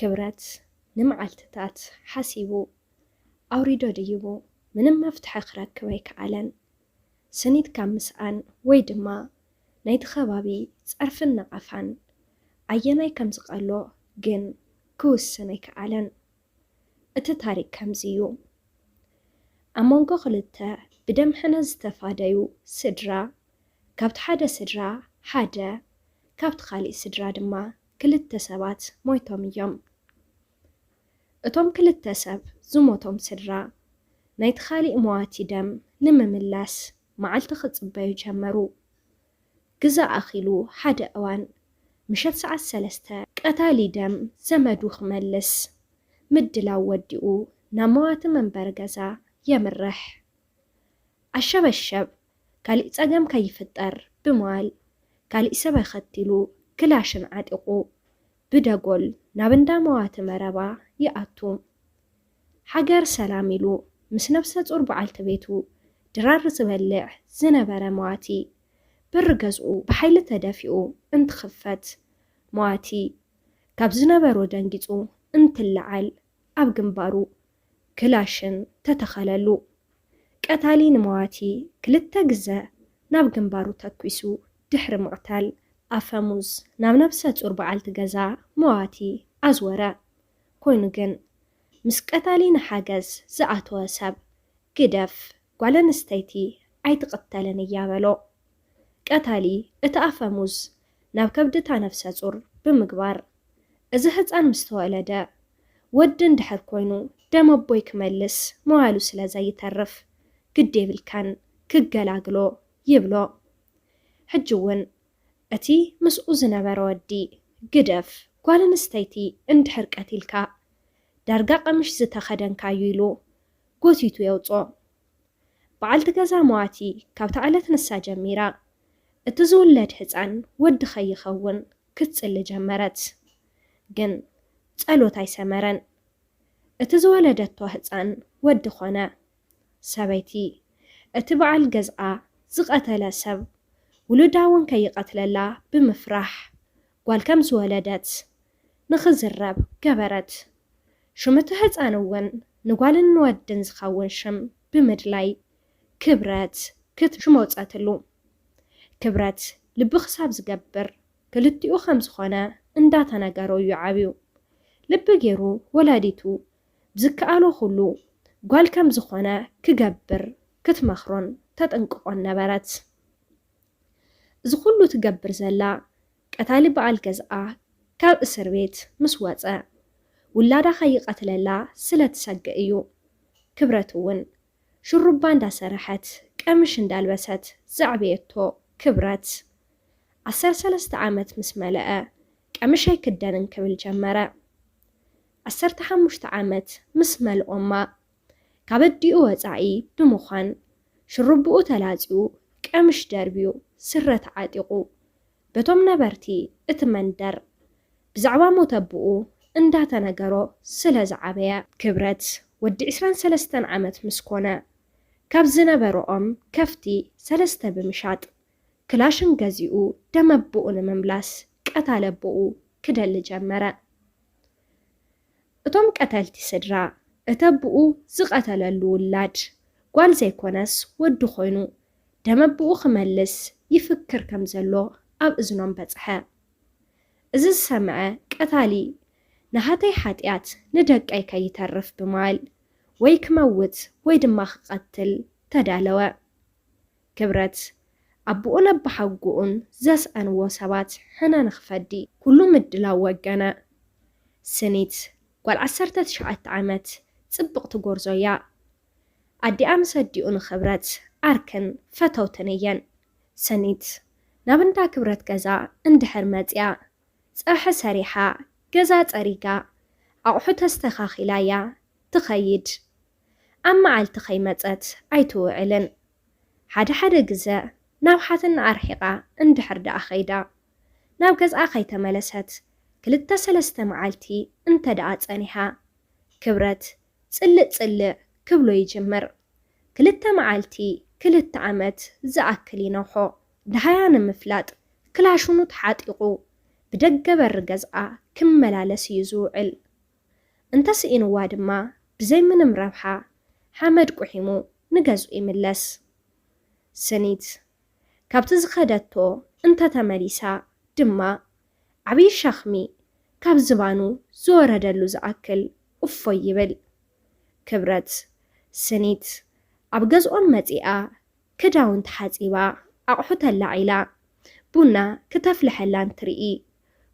ክብረት ንመዓልትታት ሓሲቡ ኣውሪዶ ደይቡ ምንም መፍትሒ ክረክብ ኣይከኣለን። ስኒት ካብ ምስኣን ወይ ድማ ናይቲ ከባቢ ጸርፍን ነቐፋን ኣየናይ ከም ዝቐሎ ግን ክውስን ኣይከኣለን። እቲ ታሪክ ከምዚ እዩ። ኣብ መንጎ ክልተ ብደም ሕነ ዝተፋደዩ ስድራ፣ ካብቲ ሓደ ስድራ ሓደ፣ ካብቲ ካሊእ ስድራ ድማ ክልተ ሰባት ሞይቶም እዮም። እቶም ክልተ ሰብ ዝሞቶም ስድራ፣ ናይቲ ካሊእ መዋቲ ደም ንምምላስ መዓልቲ ክጽበዩ ጀመሩ። ግዘ ኣኺሉ ሓደ እዋን፣ ምሸት ሰዓት ሰለስተ፣ ቀታሊ ደም ዘመዱ ክመልስ ምድላው ወዲኡ ናብ መዋቲ መንበሪ ገዛ የምርሕ። ኣሸበሸብ ካሊእ ጸገም ከይፍጠር ብምባል፣ ካሊእ ሰብ ኣኸቲሉ ክላሽን ዓጢቑ ብደጎል ናብ እንዳ መዋቲ መረባ ይኣቱ። ሃገር ሰላም ኢሉ ምስ ነብሰ ጹር በዓልቲ ቤቱ ድራር ዝበልዕ ዝነበረ መዋቲ፣ በሪ ገዝኡ ብሓይሊ ተደፊኡ እንትኽፈት፣ መዋቲ ካብ ዝነበሮ ደንጊጹ እንትለዓል፣ ኣብ ግንባሩ ክላሽን ተተኸለሉ። ቀታሊ ንመዋቲ ክልተ ግዘ ናብ ግንባሩ ተኲሱ ድሕሪ ምቕታል፣ ኣፈሙዝ ናብ ነብሰ ጹር በዓልቲ ገዛ መዋቲ ኣዝወረ። ኮይኑ ግን፣ ምስ ቀታሊ ንሓገዝ ዝኣተወ ሰብ፣ "ግደፍ፣ ጓል ኣንስተይቲ ኣይትቕተልን እያ" በሎ። ቀታሊ እቲ ኣፈሙዝ ናብ ከብዲ እታ ነፍሰ ጹር ብምግባር፣ እዚ ህጻን ምስ ተወለደ፣ ወዲ እንድሕር ኮይኑ ደም ኣቦይ ክመልስ ምባሉ ስለ ዘይተርፍ፣ ግዲ የብልካን፣ ክገላግሎ ይብሎ። ሕጂ እውን እቲ ምስኡ ዝነበረ ወዲ፣ "ግደፍ፣ ጓል ኣንስተይቲ እንድሕር ቀቲልካ፣ ዳርጋ ቀምሽ ዝተኸደንካዩ" ኢሉ ጎቲቱ የውጾ። በዓልቲ ገዛ መዋቲ ካብታ ዕለት ንሳ ጀሚራ፣ እቲ ዝውለድ ህጻን ወዲ ከይኸውን ክትጽሊ ጀመረት። ግን ጸሎት ኣይሰመረን። እቲ ዝወለደቶ ህጻን ወዲ ኾነ። ሰበይቲ፣ እቲ በዓል ገዝኣ ዝቐተለ ሰብ ውሉዳ እውን ከይቐትለላ ብምፍራሕ፣ ጓል ከም ዝወለደት ንኽዝረብ ገበረት። ሽም እቲ ህጻን እውን ንጓልን ንወድን ዝኸውን ሽም ብምድላይ ክብረት ክትሽም ኣውጸትሉ። ክብረት ልቢ ክሳብ ዝገብር ክልቲኡ ከም ዝኾነ እንዳተነገሮ እዩ ዓብዩ። ልቢ ገይሩ ወላዲቱ ብዝከኣሎ ኩሉ ጓል ከም ዝኾነ ክገብር ክትመኽሮን ተጠንቅቖን ነበረት። እዚ ኩሉ ትገብር ዘላ፣ ቀታሊ በዓል ገዝኣ ካብ እስር ቤት ምስ ወጸ፣ ውላዳ ከይቐትለላ ስለ ትሰግእ እዩ። ክብረት እውን ሽሩባ እንዳሰረሐት፣ ቀምሽ እንዳልበሰት ዘዕበየቶ ክብረት፣ ዓሰርተ ሰለስተ ዓመት ምስ መለአ፣ "ቀምሽ ኣይክደንን" ክብል ጀመረ። ዓሰርተ ሓሙሽተ ዓመት ምስ መልኦማ፣ ካብ ኣዲኡ ወጻኢ ብምዃን፣ ሽሩብኡ ተላጺዩ፣ ቀምሽ ደርብዩ፣ ስረ ተዓጢቑ፣ በቶም ነበርቲ እቲ መንደር ብዛዕባ ሞት ኣቦኡ እንዳተነገሮ ስለ ዝዓበየ፣ ክብረት ወዲ ዕስራን ሰለስተን ዓመት ምስ ኮነ፣ ካብ ዝነበርኦም ከፍቲ ሰለስተ ብምሻጥ፣ ክላሽን ገዚኡ ደም ኣቦኡ ንምምላስ ቀታሊ ኣቦኡ ክደሊ ጀመረ። እቶም ቀተልቲ ስድራ፣ እቲ ኣቦኡ ዝቐተለሉ ውላድ ጓል ዘይኮነስ ወዲ ኮይኑ፣ ደም ኣቦኡ ክመልስ ይፍክር ከም ዘሎ ኣብ እዝኖም በጽሐ። እዚ ዝሰምዐ ቀታሊ፣ "ናሃተይ ሓጢኣት ንደቀይ ከይተርፍ" ብምባል፣ ወይ ክመውት ወይ ድማ ክቐትል ተዳለወ። ክብረት፣ ኣቦኡን ኣባሓጎኡን ዘስኣንዎ ሰባት ሕነ ንኽፈዲ ኩሉ ምድላው ወገነ። ስኒት፣ ጓል ዓሰርተ ትሽዓተ ዓመት፣ ጽብቕቲ ጎርዞ እያ። ኣዲኣ ምስ ኣዲኡ ንክብረት ዓርክን ፈተውትን እየን። ስኒት፣ ናብ እንዳ ክብረት ገዛ እንድሕር መጽያ፣ ጸብሒ ሰሪሓ፣ ገዛ ጸሪጋ፣ ኣቑሑ ተስተኻኺላ እያ ትኸይድ። ኣብ መዓልቲ ከይመጸት ኣይትውዕልን። ሓደ ሓደ ግዘ ናብ ሓትና ኣርሒቓ እንድሕር ደኣ ኸይዳ፣ ናብ ገዝኣ ከይተመለሰት ክልተ ሰለስተ መዓልቲ እንተ ደኣ ጸኒሓ፣ ክብረት ጽልእ ጽልእ ክብሎ ይጅምር። ክልተ መዓልቲ፣ ክልተ ዓመት ዝኣክል ይነውሖ። ደሃያ ንምፍላጥ ክላሽኑ ተዓጢቑ ብደገ በሪ ገዝኣ ክመላለስ እዩ ዝውዕል። እንተስኢንዋ ድማ ብዘይ ምንም ረብሓ ሓመድ ቁሒሙ ንገዝኡ ይምለስ። ስኒት ካብቲ ዝኸደቶ እንተተመሊሳ ድማ ዓብዪ ሸኽሚ ካብ ዝባኑ ዝወረደሉ ዝኣክል እፎይ ይብል። ክብረት፣ ስኒት ኣብ ገዝኦም መጺኣ ክዳውንቲ ሓጺባ፣ ኣቑሑት ኣላዒላ፣ ቡና ክተፍልሐላ እንትርኢ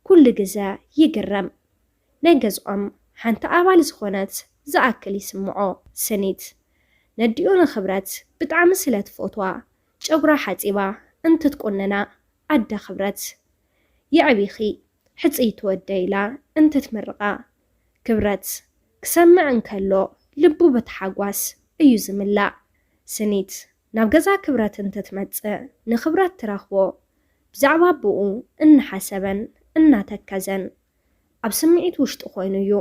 ኩሉ ግዘ ይግረም። ናይ ገዝኦም ሓንቲ ኣባል ዝኾነት ዝኣክል ይስምዖ። ስኒት ነዲኡ ንክብረት ብጣዕሚ ስለ ትፈትዋ ጨጉራ ሓጺባ እንትትቁንና ኣደ ክብረት የዕቢኺ ሕጽይቲ ወደይ ኢላ እንትትምርቓ ክብረት ክሰምዕ እንከሎ ልቡ ብታሓጓስ እዩ ዝምላእ። ስኒት ናብ ገዛ ክብረት እንትትመጽእ ንክብረት ትረኽቦ ብዛዕባ ኣቦኡ እናሓሰበን እናተከዘን ኣብ ስምዒት ውሽጡ ኮይኑ እዩ።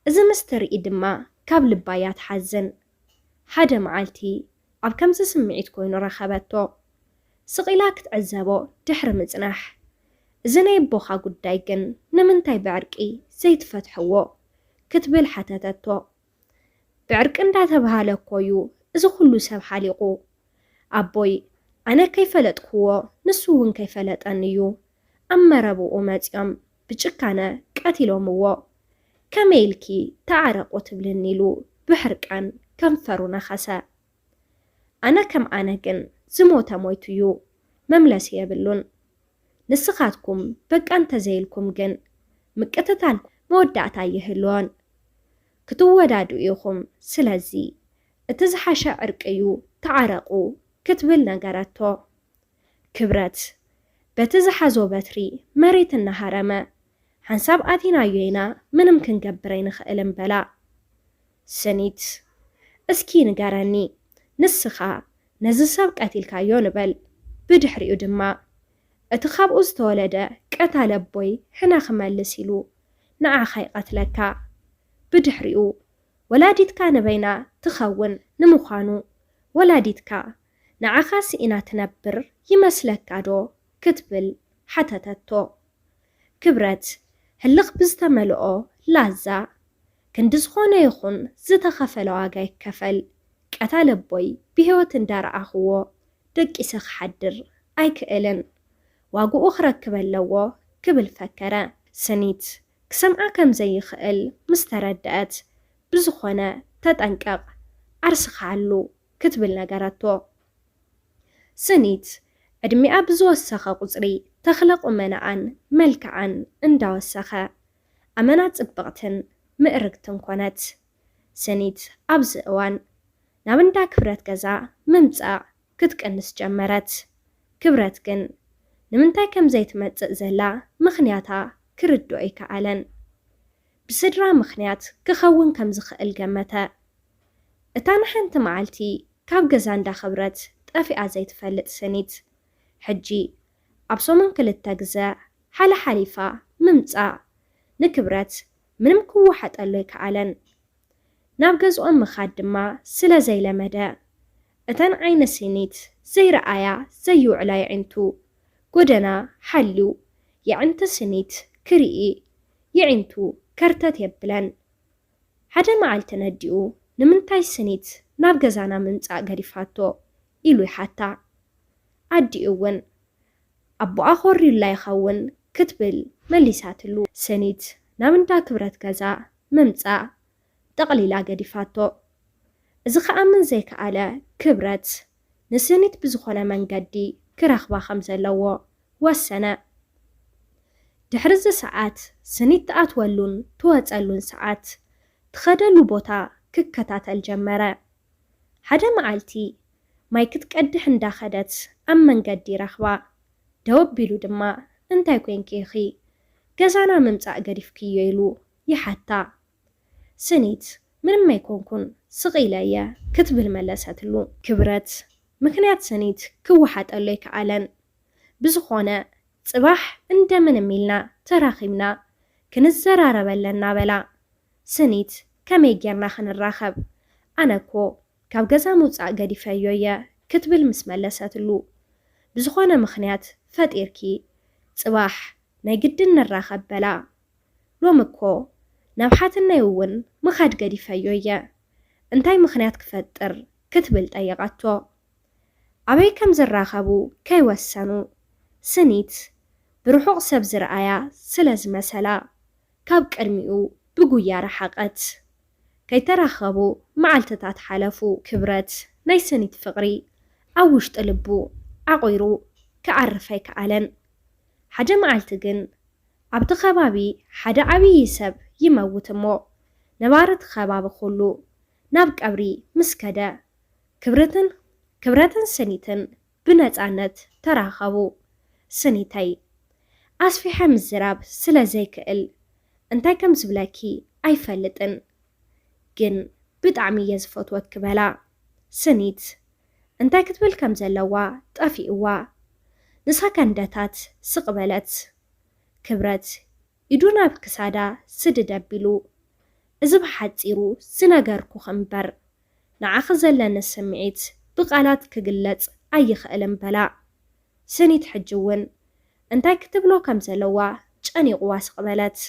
እዚ ምስ ትርኢ ድማ ካብ ልባ እያ ትሓዝን። ሓደ መዓልቲ ኣብ ከምዚ ስምዒት ኮይኑ ረኸበቶ። ስቕ ኢላ ክትዕዘቦ ድሕሪ ምጽናሕ፣ "እዚ ናይ ኣቦኻ ጉዳይ ግን ንምንታይ ብዕርቂ ዘይትፈትሕዎ?" ክትብል ሓተተቶ። "ብዕርቂ እንዳተባሃለ እኮ እዩ እዚ ኩሉ ሰብ ሓሊቑ። ኣቦይ ኣነ ከይፈለጥክዎ ንሱ እውን ከይፈለጠኒ እዩ ኣብ መረብኡ መጺኦም ብጭካነ ቀቲሎምዎ። ከመይ ኢልኪ ተዓረቑ ትብልኒ?" ኢሉ ብሕርቃን ከንፈሩ ነኸሰ። ኣነ ከም ኣነ ግን ዝሞተ ሞይቱ እዩ፣ መምለሲ የብሉን። ንስኻትኩም በቃ እንተዘይልኩም ግን ምቅትታል መወዳእታ ይህልዎን። ክትወዳድኡ ኢኹም። ስለዚ እቲ ዝሓሸ ዕርቂ እዩ፣ ተዓረቑ ክትብል ነገረቶ። ክብረት በቲ ዝሓዞ በትሪ መሬት እናሃረመ፣ "ሓንሳብ ኣቲናዮ ኢና፣ ምንም ክንገብር ኣይንኽእልን" በላ። ስኒት፣ "እስኪ ንገረኒ፣ ንስኻ ነዚ ሰብ ቀቲልካዮ ንበል፣ ብድሕሪኡ ድማ እቲ ካብኡ ዝተወለደ ቀታሊ ኣቦይ ሕነ ክመልስ ኢሉ ንዓኻ ይቐትለካ። ብድሕሪኡ ወላዲትካ ንበይና ትኸውን። ንምዃኑ ወላዲትካ ንዓኻ ስኢና ትነብር ይመስለካ ዶ?" ክትብል ሓተተቶ። ክብረት ህልኽ ብዝተመልኦ ላዛ፣ "ክንዲ ዝኾነ ይኹን ዝተኸፈለ ዋጋ ይከፈል። ቀታሊ ኣቦይ ብህይወት እንዳረኣኽዎ ደቂሰ ክሓድር ኣይክእልን። ዋግኡ ክረክብ ኣለዎ" ክብል ፈከረ። ስኒት ክሰምዓ ከም ዘይኽእል ምስ ተረድአት፣ "ብዝኾነ ተጠንቀቕ፣ ዓርስኻ ኣሉ" ክትብል ነገረቶ። ስኒት ዕድሚኣ ብዝወሰኸ ቁጽሪ ተኽለ ቁመናኣን መልክዓን እንዳወሰኸ፣ ኣመና ጽብቕትን ምእርግትን ኮነት። ስኒት ኣብዚ እዋን ናብ እንዳ ክብረት ገዛ ምምጻእ ክትቀንስ ጀመረት። ክብረት ግን ንምንታይ ከም ዘይትመጽእ ዘላ ምኽንያታ ክርድኦ ኣይከኣለን። ብስድራ ምኽንያት ክኸውን ከም ዝኽእል ገመተ። እታ ንሓንቲ መዓልቲ ካብ ገዛ እንዳ ክብረት ጠፊኣ ዘይትፈልጥ ስኒት፣ ሕጂ ኣብ ሰሙን ክልተ ግዘ ሓለሓሊፋ ምምጻእ ንክብረት ምንም ክወሓጠሉ ኣይከኣለን። ናብ ገዝኦም ምኻድ ድማ ስለ ዘይለመደ፣ እተን ዓይኒ ስኒት ዘይረኣያ ዘይውዕላ የዒንቱ ጎደና ሓልዩ፣ የዒንቲ ስኒት ክርኢ የዒንቱ ከርተት የብለን። ሓደ መዓልቲ ነዲኡ ንምንታይ ስኒት ናብ ገዛና ምምጻእ ገዲፋቶ ኢሉ ይሓታ። ኣዲኡ እውን ኣቦኣ ኮርዩላ ይኸውን ክትብል መሊሳትሉ። ስኒት ናብ እንዳ ክብረት ገዛ ምምጻእ ጠቕሊላ ገዲፋቶ። እዚ ክኣምን ዘይከኣለ ክብረት ንስኒት ብዝኾነ መንገዲ ክረኽባ ከም ዘለዎ ወሰነ። ድሕሪ እዚ ሰዓት ስኒት ትኣትወሉን ትወጸሉን ሰዓት ትኸደሉ ቦታ ክከታተል ጀመረ። ሓደ መዓልቲ ማይ ክትቀድሕ እንዳኸደት ኣብ መንገዲ ረኽባ። ደው ኣቢሉ ድማ፣ "እንታይ ኮይንኪ ኢኺ? ገዛና ምምጻእ ገዲፍክዮ?" ኢሉ ይሓታ። ስኒት፣ "ምንም ኣይኮንኩን፣ ስቕ ኢለ እየ" ክትብል መለሰትሉ። ክብረት ምኽንያት ስኒት ክወሓጠሉ ኣይከኣለን። ብዝኾነ ጽባሕ እንደምንም ኢልና ተራኺብና ክንዘራረብ ኣለና በላ። ስኒት፣ "ከመይ ጌርና ክንራኸብ? ኣነ እኮ ካብ ገዛ ምውጻእ ገዲፈዮ እየ" ክትብል ምስ መለሰትሉ፣ "ብዝኾነ ምኽንያት ፈጢርኪ ጽባሕ ናይ ግድን ንራኸብ" በላ። "ሎሚ እኮ ናብ ሓትነይ እውን ምኻድ ገዲፈዮ እየ። እንታይ ምኽንያት ክፈጥር? ክትብል ጠየቐቶ። ኣበይ ከም ዝራኸቡ ከይወሰኑ፣ ስኒት ብርሑቕ ሰብ ዝረኣያ ስለ ዝመሰላ፣ ካብ ቅድሚኡ ብጉያ ረሓቐት። ከይተራኸቡ መዓልትታት ሓለፉ። ክብረት ናይ ስኒት ፍቕሪ ኣብ ውሽጢ ልቡ ዓቑሩ ክዓርፍ ኣይከኣለን። ሓደ መዓልቲ ግን ኣብቲ ከባቢ ሓደ ዓብዪ ሰብ ይመውት እሞ፣ ነባሪ እቲ ከባቢ ኩሉ ናብ ቀብሪ ምስ ከደ፣ ክብረትን ክብረትን ስኒትን ብነጻነት ተራኸቡ። ስኒተይ፣ ኣስፊሐ ምዝራብ ስለ ዘይክእል እንታይ ከም ዝብለኪ ኣይፈልጥን፣ ግን ብጣዕሚ እየ ዝፈትወኪ በላ። ስኒት እንታይ ክትብል ከም ዘለዋ ጠፊእዋ። ንሰከንደታት ስቕ በለት። ክብረት ኢዱ ናብ ክሳዳ ስድድ ኣቢሉ፣ እዚ ብሓጺሩ ዝነገርኩኺ እምበር፣ ንዓኺ ዘለኒ ስምዒት ብቓላት ክግለጽ ኣይኽእልን በላ። ስኒት ሕጂ እውን እንታይ ክትብሎ ከም ዘለዋ ጨኒቕዋ ስቕ በለት።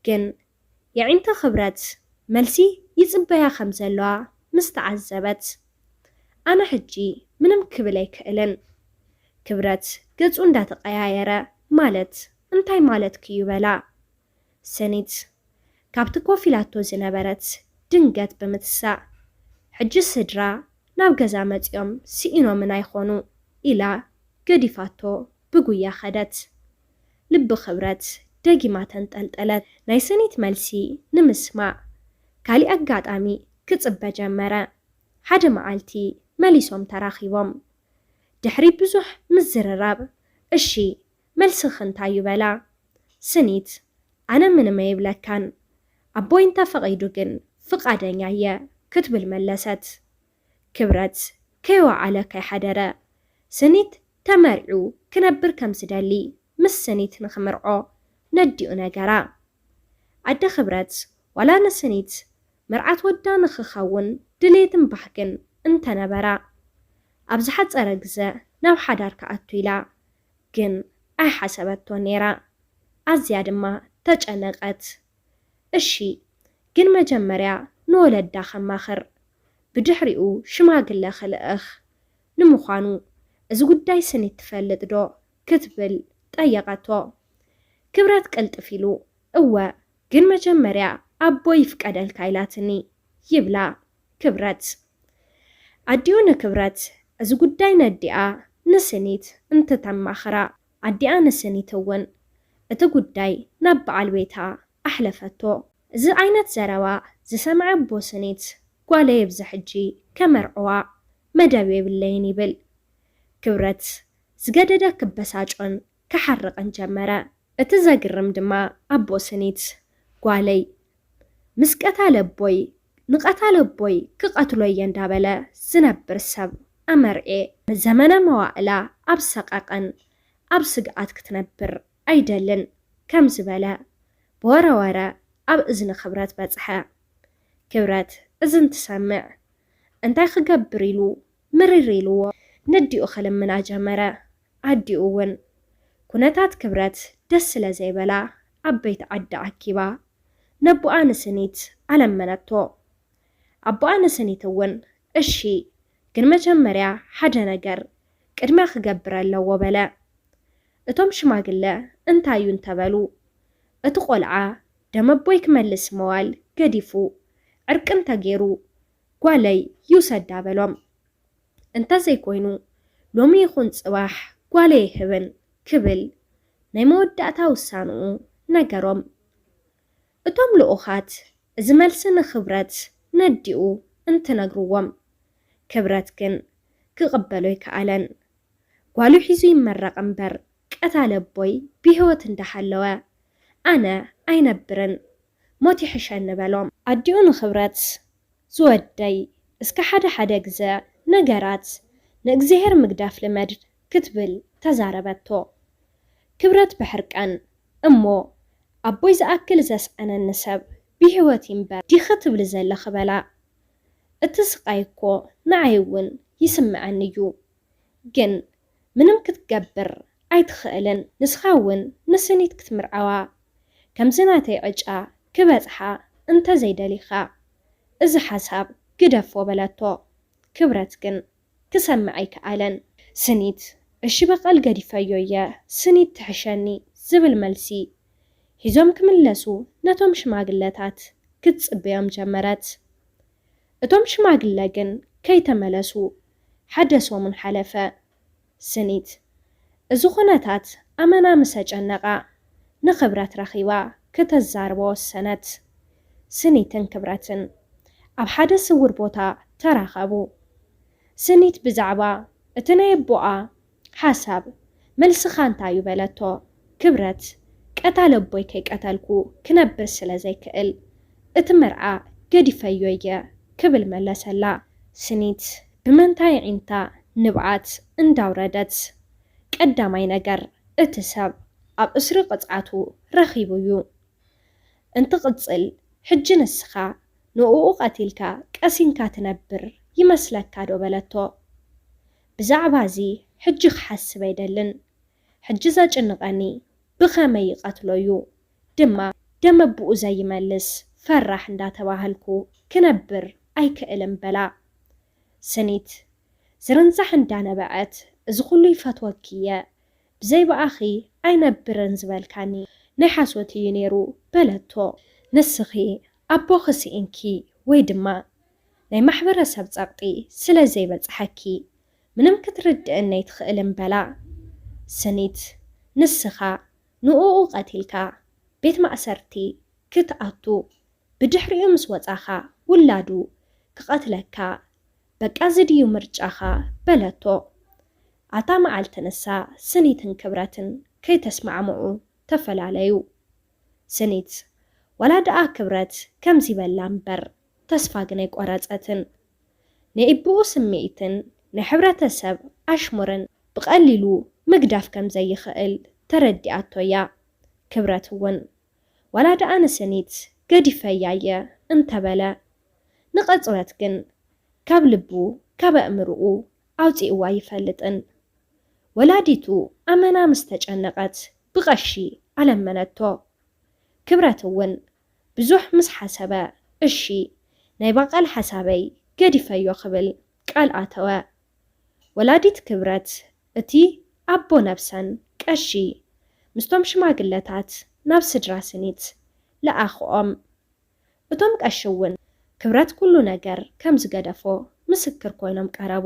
ግን የዒንቲ ክብረት መልሲ ይጽበያ ከም ዘለዋ ምስ ተዓዘበት፣ ኣነ ሕጂ ምንም ክብል ኣይክእልን። ክብረት ገጹ እንዳተቐያየረ፣ ማለት እንታይ ማለትኪ እዩ በላ። ስኒት ካብቲ ኮፍ ኢላቶ ዝነበረት ድንገት ብምትሳእ፣ ሕጂ ስድራ ናብ ገዛ መጺኦም ስኢኖምን ኣይኾኑ ኢላ ገዲፋቶ ብጉያ ኸደት። ልቢ ክብረት ደጊማ ተንጠልጠለት። ናይ ስኒት መልሲ ንምስማዕ ካሊእ ኣጋጣሚ ክጽበ ጀመረ። ሓደ መዓልቲ መሊሶም ተራኺቦም። ድሕሪ ብዙሕ ምዝርራብ፣ እሺ፣ መልስኺ እንታይ እዩ በላ። ስኒት፣ ኣነ ምንም ኣይብለካን፣ ኣቦይ እንተፈቒዱ ግን ፍቓደኛ እየ ክትብል መለሰት። ክብረት ከይወዓለ ከይሓደረ፣ ስኒት ተመርዒዉ ክነብር ከም ዝደሊ ምስ ስኒት ንኽምርዖ ነዲኡ ነገራ። ኣደ ክብረት ዋላ ንስኒት መርዓት ወዳ ንኽኸውን ድሌትን ባህግን እንተነበራ፣ ኣብ ዝሓጸረ ግዘ ናብ ሓዳር ክኣቱ ኢላ ግን ኣይሓሰበቶን ነይራ። ኣዝያ ድማ ተጨነቐት። እሺ፣ ግን መጀመርያ ንወለዳ ከማኽር፣ ብድሕሪኡ ሽማግለ ክልእኽ። ንምዃኑ እዚ ጉዳይ ስኒት ትፈልጥ ዶ? ክትብል ጠየቐቶ። ክብረት ቅልጥፍ ኢሉ፣ እወ፣ ግን መጀመርያ ኣቦይ ይፍቀደልካ ኢላትኒ ይብላ ክብረት። ኣዲኡ ንክብረት እዚ ጉዳይ ነዲኣ ንስኒት እንትተማኽራ፣ ኣዲኣ ንስኒት እውን እቲ ጉዳይ ናብ በዓል ቤታ ኣሕለፈቶ። እዚ ዓይነት ዘረባ ዝሰምዐ ኣቦ ስኒት፣ ጓለይ ኣብዚ ሕጂ ከመርዕዋ መደብ የብለይን ይብል። ክብረት ዝገደደ ክበሳጮን ክሓርቕን ጀመረ። እቲ ዘግርም ድማ ኣቦ ስኒት፣ ጓለይ ምስ ቀታለ ኣቦይ፣ ንቐታለ ኣቦይ ክቐትሎ እየ እንዳበለ ዝነብር ሰብ ኣመርዕየ፣ ዘመነ መዋእላ ኣብ ሰቐቐን ኣብ ስግኣት ክትነብር ኣይደልን ከም ዝበለ ብወረ ወረ ኣብ እዝኒ ክብረት በጽሐ። ክብረት እዚ እንትሰምዕ እንታይ ክገብር ኢሉ ምርር ኢልዎ ነዲኡ ክልምና ጀመረ። ኣዲኡ እውን ኩነታት ክብረት ደስ ስለ ዘይበላ ኣብ ቤት ዓዲ ኣኪባ ነቦኣ ንስኒት ኣለመነቶ። ኣቦኣ ንስኒት እውን እሺ፣ ግን መጀመርያ ሓደ ነገር ቅድሚያ ክገብር ኣለዎ በለ። እቶም ሽማግለ እንታይ እዩ እንተበሉ፣ እቲ ቆልዓ ደም ኣቦይ ክመልስ መዋል ገዲፉ ዕርቂ እንተገይሩ ጓለይ ይውሰዳ በሎም። እንተዘይኮይኑ ሎሚ ይኹን ጽባሕ ጓለይ ይህብን ክብል ናይ መወዳእታ ውሳንኡ ነገሮም። እቶም ልኡኻት እዚ መልሲ ንክብረት ነዲኡ እንትነግርዎም፣ ክብረት ግን ክቕበሎ ኣይከኣለን። ጓሉ ሒዙ ይመረቕ እምበር ቀታሊ ኣቦይ ብህይወት እንዳሃለወ ኣነ ኣይነብርን፣ ሞት ይሕሸኒ በሎም። ኣዲኡ ንክብረት ዝወደይ፣ እስከ ሓደ ሓደ ግዘ ነገራት ንእግዚኣብሔር ምግዳፍ ልመድ ክትብል ተዛረበቶ። ክብረት ብሕርቃን፣ እሞ ኣቦይ ዝኣክል ዘስኣነኒ ሰብ ብህይወት ይንበር ዲኺ ትብሊ ዘለኺ በላ። እቲ ስቓይ እኮ ንዓይ እውን ይስምዐኒ እዩ። ግን ምንም ክትገብር ኣይትኽእልን። ንስኻ እውን ንስኒት ክትምርዓዋ ከምዚ ናተይ ዕጫ ክበጽሓ እንተ ዘይደሊኻ፣ እዚ ሓሳብ ግደፎ በለቶ። ክብረት ግን ክሰምዕ ኣይከኣለን። ስኒት፣ እሺ በቃል ገዲፈዮ እየ፣ ስኒት ትሕሸኒ ዝብል መልሲ ሒዞም ክምለሱ ነቶም ሽማግለታት ክትጽበዮም ጀመረት። እቶም ሽማግለ ግን ከይተመለሱ ሓደ ሰሙን ሓለፈ። ስኒት፣ እዚ ኩነታት ኣመና ምስ ኣጨነቓ፣ ንክብረት ረኺባ ክተዛርቦ ወሰነት። ስኒትን ክብረትን ኣብ ሓደ ስውር ቦታ ተራኸቡ። ስኒት ብዛዕባ እቲ ናይ ኣቦኣ ሓሳብ መልስኻ እንታይ እዩ በለቶ። ክብረት፣ ቀታሊ ኣቦይ ከይቀተልኩ ክነብር ስለ ዘይክእል፣ እቲ መርዓ ገዲፈዮ እየ ክብል መለሰላ። ስኒት ብመንታይ ዒንታ ንብዓት እንዳውረደት፣ ቀዳማይ ነገር እቲ ሰብ ኣብ እስሪ ቅጽዓቱ ረኺቡ እዩ። እንትቕጽል፣ ሕጂ ንስኻ ንእኡ ቀቲልካ ቀሲንካ ትነብር ይመስለካ ዶ በለቶ። ብዛዕባ እዚ ሕጂ ክሓስብ ኣይደልን። ሕጂ ዘጭንቐኒ ብኸመይ ይቐትሎ እዩ፣ ድማ ደም ኣቦኡ ዘይመልስ ፈራሕ እንዳተባህልኩ ክነብር ኣይክእልን በላ። ስኒት ዝርንዛሕ እንዳነበዐት፣ እዚ ኩሉ ይፈትወኪ እየ፣ ብዘይ ብኣኺ ኣይነብርን ዝበልካኒ ናይ ሓሶት እዩ ነይሩ በለቶ። ንስኺ ኣቦኺ ስኢንኪ ወይ ድማ ናይ ማሕበረሰብ ጸቕጢ ስለ ዘይበጽሓኪ ምንም ክትርድእኒ ኣይትኽእልን በላ። ስኒት ንስኻ ንእኡ ቀቲልካ ቤት ማእሰርቲ ክትኣቱ፣ ብድሕሪኡ ምስ ወጻኻ ውላዱ ክቐትለካ፣ በቃ እዚ ድዩ ምርጫኻ በለቶ። ኣታ መዓልቲ ንሳ ስኒትን ክብረትን ከይተስማዕምዑ ተፈላለዩ። ስኒት ዋላ ደኣ ክብረት ከምዚ በላ እምበር ተስፋ ግን ኣይቆረጸትን። ናይ ኣቦኡ ስምዒትን ናይ ሕብረተሰብ ኣሽሙርን ብቐሊሉ ምግዳፍ ከም ዘይኽእል ተረዲኣቶ እያ። ክብረት እውን ዋላ ደኣ ንስኒት ገዲፈያ እየ እንተበለ፣ ንቕጽበት ግን ካብ ልቡ ካብ ኣእምርኡ ኣውጺእዋ ኣይፈልጥን። ወላዲቱ ኣመና ምስ ተጨነቐት ብቐሺ ኣለመነቶ። ክብረት እውን ብዙሕ ምስ ሓሰበ፣ እሺ ናይ ባቃል ሓሳበይ ገዲፈዮ ክብል ቃል ኣተወ። ወላዲት ክብረት እቲ ኣቦ ነብሰን ቀሺ ምስቶም ሽማግለታት ናብ ስድራ ስኒት ለኣኽኦም። እቶም ቀሺ እውን ክብረት ኩሉ ነገር ከም ዝገደፎ ምስክር ኮይኖም ቀረቡ።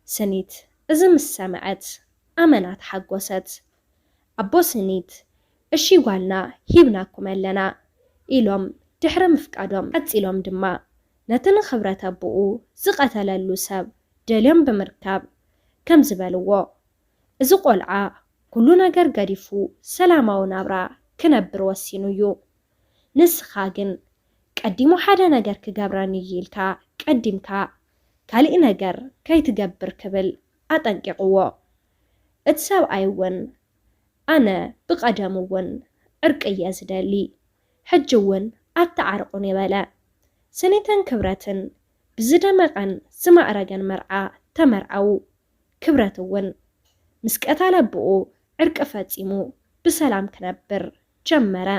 ስኒት እዚ ምስ ሰምዐት ኣመና ተሓጎሰት። ኣቦ ስኒት እሺ ጓልና ሂብናኩም ኣለና ኢሎም ድሕሪ ምፍቃዶም፣ ቀጺሎም ድማ ነቲ ንክብረት ኣቦኡ ዝቐተለሉ ሰብ ደልዮም ብምርካብ ከም ዝበልዎ፣ እዚ ቆልዓ ኩሉ ነገር ገዲፉ ሰላማዊ ናብራ ክነብር ወሲኑ እዩ። ንስኻ ግን ቀዲሙ ሓደ ነገር ክገብረኒ እዩ ኢልካ ቀዲምካ ካሊእ ነገር ከይትገብር ክብል ኣጠንቂቕዎ። እቲ ሰብኣይ እውን ኣነ ብቐደሙ እውን ዕርቂ እየ ዝደሊ፣ ሕጂ እውን ኣተዓርቑኒ በለ። ስኒትን ክብረትን ብዝደመቐን ዝማዕረገን መርዓ ተመርዓዉ። ክብረት እውን ምስ ቀታሊ ኣቦኡ ዕርቂ ፈጺሙ ብሰላም ክነብር ጀመረ።